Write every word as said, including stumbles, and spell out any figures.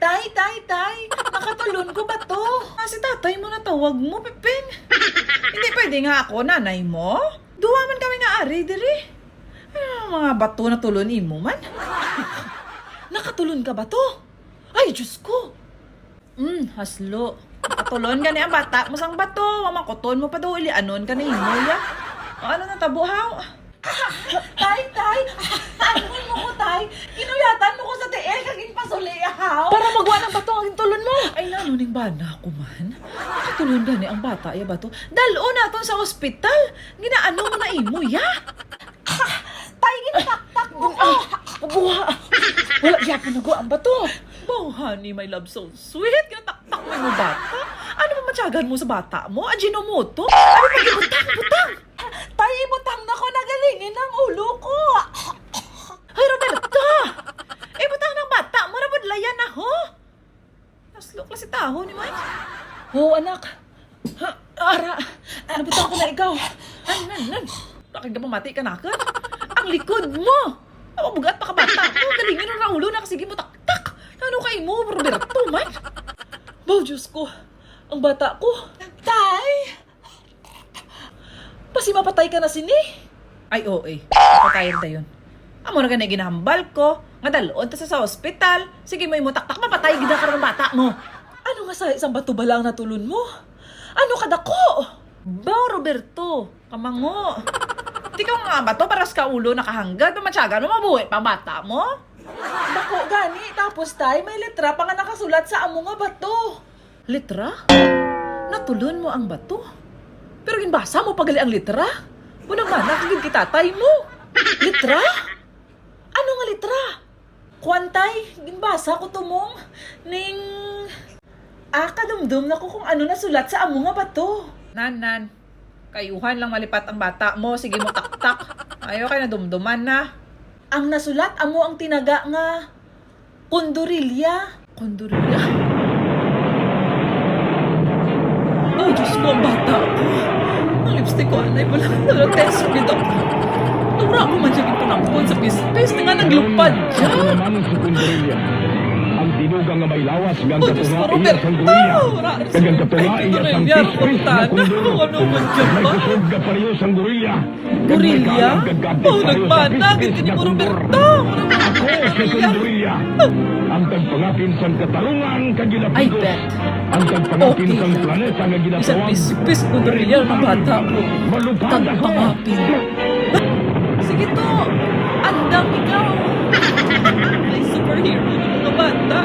Tay, tay, tay! Nakatulon ko bato! Ah, si tatay mo natawag mo, Pepeng! Hindi pwede nga ako, nanay mo? Duha man kami nga ari diri. Ano mga bato na tulon imo man? Nakatulon ka bato? Ay, Diyos ko! Mm, haslo. Nakatulon gani ang bata mo sang bato. Wa makuton mo pa daw, ilianon ka na imo, ya. O, ano na tabo, haw? Tay, tay! Ano mo ko, tay? Kinuyatan mo ko sa tiil kag ginpasuli, haw? Para magwa ng bato ang tulon mo! Ay, nano ning bana ko man? Katulon gani ang bata, ya, bato. Dal-o naton sa ospital. Ginaano mo na imo, ya? Tay, ginataktak mo ko! Ah, buha! Wala gyapon nagwa ang bato. Bawhani, my love, so sweet. Ginataktak mo yung bata. Ano ba matyagan mo sa bata mo? Ajinomoto? Ano ba gibutang-butang? Tay, ibutang na ko, nagalingin ang ulo ko. Hoy, Roberto! Ibutang ng bata mo, rabudlayan na, ho? Naslok na si taho ni Mike. Ho, anak. Ha, ara, nabutang ko na ikaw. Nan, nan, nan. Nakagapamati ka na ka? Ang likod mo! Mabugat pa ka bata ko. Galingin ang raulo na kasi mo taktak. Ano kay mo, Roberto, man? Baw, Diyos ko. Ang bata ko. Tay! Basi mapatay ka na sini? Ay, oo eh. Mapatay dayon. Amo na gani ginahambal ko, nga dalon ta sa, sa ospital. Sige mo imo taktak, mapatay gid na karon ang bata mo. Ano nga sa isang bato bala ang natulon mo? Ano kadako? Baw, Roberto, kamango. Di ka nga bato, paras ka ulo nakahanggad, mamatyagan mo, mabuhi pa ang bata mo? Dako gani, tapos, tay, may letra pa nga nakasulat sa amo nga bato. Letra? Natulon mo ang bato? Pero ginbasa mo pa gali ang letra? Unang mana ka gid kay tatay mo. Letra? Ano nga letra? Kuwan, tay, ginbasa ko, tumong. Ning, ah, kadumdom na ko kung ano nasulat sa amo nga bato. Nan, nan. Kayuhan lang malipat ang bata mo. Sige mo taktak. Ayaw kay nadumduman na. Ang nasulat amo ang tinaga nga Kondorilya. Kondorilya? Oh, Diyos ko, ang bata ko. Ang lipstick ko, anay, wala. Wala test, bitaw. Tura ko man siya ginpanampon sa pispis. Nga naglupad siya. Ano naman si Kondorilya? Ang dinugang nga may lawas nga ang Oh, Diyos ko, katunga iya Roberto! sang gorilla. Wala, Kag ang katunga ay iya sang Kondorilya, pispis nga Robertana. Kondor. Kung ano man siya May ba? kusog nga pareho sang gorilla. Gorilla? Oh, nagmana gid kini mo, Roberto. Ako si Kondorilla, ang tagpangapin sang katarungan kag I ginapugos, bet. Ang tagpangapin Okay sang lang. planeta nga Isang ginatawag pispis Kondorilla ang bata ko. Malupad ako. Tagpangapin. Sige to, andam ikaw. Ay, superhero ng mga bata.